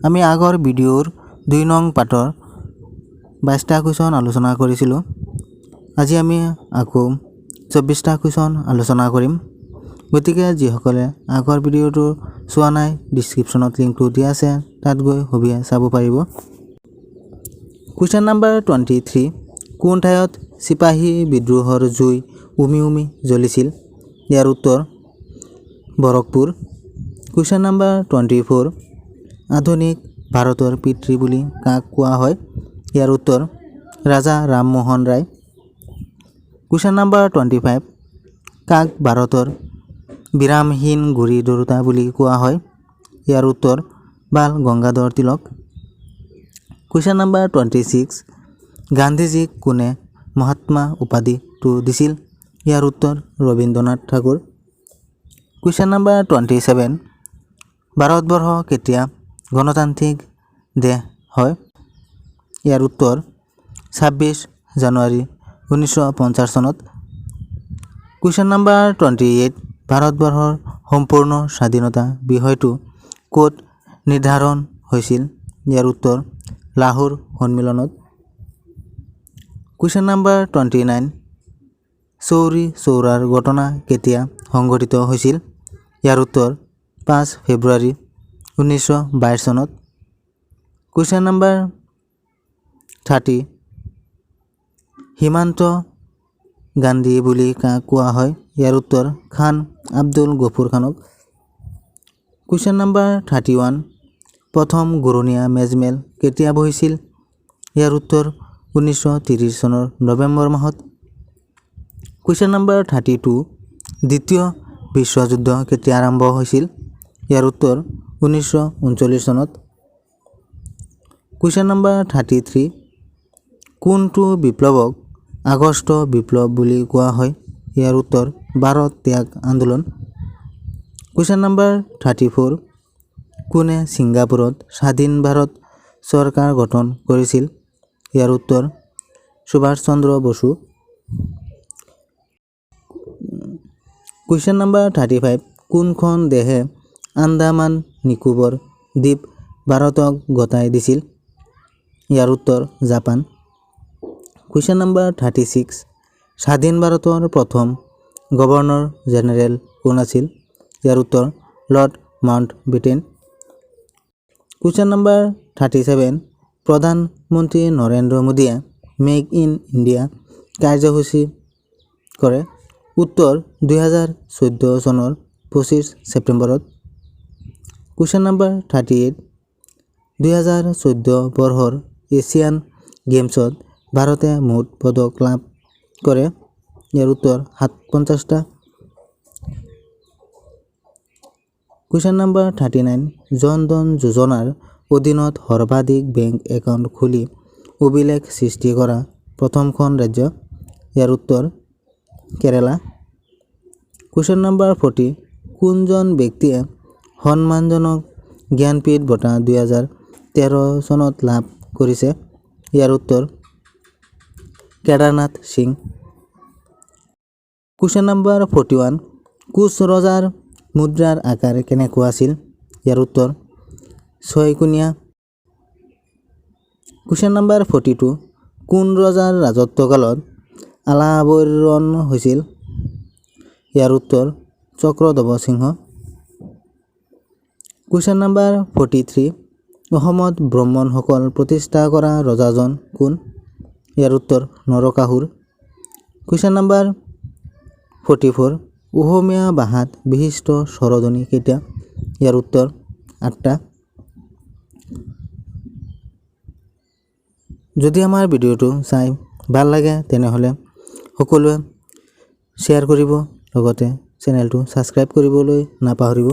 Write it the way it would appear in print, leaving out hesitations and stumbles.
আমি আগৰ ভিডিঅ'ৰ 2 নং পাঠৰ 22টা কুৱেশ্যন আলোচনা কৰিছিলোঁ। আজি আমি আকৌ 24টা কুৱেশ্যন আলোচনা কৰিম। গতিকে যিসকলে আগৰ ভিডিঅ'টো চোৱা নাই, ডিছক্ৰিপশ্যনত লিংকটো দিয়া আছে, তাত গৈ সবিশেষ চাব পাৰিব। কুৱেশ্যন নাম্বাৰ 23, কোন ঠাইত চিপাহী বিদ্ৰোহৰ জুই উমি উমি জ্বলিছিল? ইয়াৰ উত্তৰ বৰকপুৰ। কুৱেশ্যন নাম্বাৰ 24, আধুনিক ভাৰতৰ পিতৃ বুলি কাক কোৱা হয়? ইয়াৰ উত্তৰ ৰাজা ৰামমোহন ৰায়। কুৱেশ্যন নাম্বাৰ 25, কাক ভাৰতৰ বিৰামহীন গুৰি ধৰোঁতা বুলি কোৱা হয়? ইয়াৰ উত্তৰ বাল গংগাধৰ তিলক। কুৱেশ্যন নাম্বাৰ 26, গান্ধীজীক কোনে মহাত্মা উপাধিটো দিছিল? ইয়াৰ উত্তৰ ৰবীন্দ্ৰনাথ ঠাকুৰ। কুৱেশ্যন নাম্বাৰ 27, ভাৰতবৰ্ষ কেতিয়া গণতান্ত্ৰিক দেশ হয়? ইয়াৰ উত্তৰ 26 জানুৱাৰী 1950 চনত। কুৱেশ্যন নাম্বাৰ 28, ভাৰতবৰ্ষৰ সম্পূৰ্ণ স্বাধীনতা বিষয়টো ক'ত নিৰ্ধাৰণ হৈছিল? ইয়াৰ উত্তৰ লাহোৰ সন্মিলনত। কুৱেশ্যন নাম্বাৰ 29, চৌৰি চৌৰাৰ ঘটনা কেতিয়া সংঘটিত হৈছিল? ইয়াৰ উত্তৰ 5 ফেব্ৰুৱাৰী 1922 চনত। কুৱেশ্যন নাম্বাৰ 30, সীমান্ত গান্ধী বুলি কাক কোৱা হয়? ইয়াৰ উত্তৰ খান আব্দুল গফুৰ খানক। কুৱেশ্যন নাম্বাৰ 31, প্ৰথম ঘূৰণীয়া মেজমেল কেতিয়া বহিছিল? ইয়াৰ উত্তৰ 1930 চনৰ নৱেম্বৰ মাহত। কুৱেশ্যন নাম্বাৰ 32, দ্বিতীয় বিশ্বযুদ্ধ কেতিয়া আৰম্ভ হৈছিল? ইয়াৰ উত্তৰ 1939 চনত। কুৱেশ্যন নাম্বাৰ 33, কোনটো বিপ্লৱক আগষ্ট বিপ্লৱ বুলি কোৱা হয়? ইয়াৰ উত্তৰ ভাৰত ত্যাগ আন্দোলন। কুৱেশ্যন নাম্বাৰ 34, কোনে ছিংগাপুৰত স্বাধীন ভাৰত চৰকাৰ গঠন কৰিছিল? ইয়াৰ উত্তৰ সুভাষ চন্দ্ৰ বসু। কুৱেশ্যন নাম্বাৰ 35, কোনখন দেশে আন্দামান নিকোবৰ দ্বীপ ভাৰতক গতাই দিছিল? ইয়াৰ উত্তৰ জাপান। কুৱেশ্যন নাম্বাৰ 36, স্বাধীন ভাৰতৰ প্ৰথম গভৰ্ণৰ জেনেৰেল কোন আছিল? ইয়াৰ উত্তৰ lord mount বেটেন। কুৱেশ্যন নাম্বাৰ 37, প্ৰধানমন্ত্ৰী নৰেন্দ্ৰ মোদীয়ে মেক ইন ইণ্ডিয়া কাৰ্যসূচী কৰে? উত্তৰ 2014 চনৰ 25 ছেপ্টেম্বৰত। কুৱেশ্যন নাম্বাৰ 38, 2014 বৰ্ষৰ এছিয়ান গেমছত ভাৰতে মুঠ পদক লাভ কৰে? ইয়াৰ উত্তৰ 50টা। কুৱেশ্যন নাম্বাৰ 39, জন ধন যোজনাৰ অধীনত সৰ্বাধিক বেংক একাউণ্ট খুলি অভিলেখ সৃষ্টি কৰা প্ৰথমখন ৰাজ্য? ইয়াৰ উত্তৰ কেৰালা। কুৱেশ্যন নাম্বাৰ 40, কোনজন ব্যক্তিয়ে সন্মানজনক জ্ঞানপীঠ বঁটা 2013 চনত লাভ কৰিছে? ইয়াৰ উত্তৰ কেদাৰনাথ সিং। কুৱেশ্যন নাম্বাৰ 41, কোচ ৰজাৰ মুদ্ৰাৰ আকাৰ কেনেকুৱা আছিল? ইয়াৰ উত্তৰ ছয়কোণীয়া। কুৱেশ্যন নাম্বাৰ 42, কোন ৰজাৰ ৰাজত্বকালত আলাবৈৰ ৰণ হৈছিল? ইয়াৰ উত্তৰ চক্ৰধ্বজ সিংহ। কুৱেশ্যন নাম্বাৰ 43, অসমত ব্ৰাহ্মণসকল প্ৰতিষ্ঠা কৰা ৰজাজন কোন? ইয়াৰ উত্তৰ নৰকাসুৰ। কুৱেশ্যন নাম্বাৰ 44, অসমীয়া ভাষাত বিশিষ্ট স্বৰধ্বনি কেইটা? ইয়াৰ উত্তৰ আঠটা। যদি আমাৰ ভিডিঅ'টো চাই ভাল লাগে, তেনেহ'লে সকলোৱে শ্বেয়াৰ কৰিব, লগতে চেনেলটো ছাবস্ক্ৰাইব কৰিবলৈ নাপাহৰিব।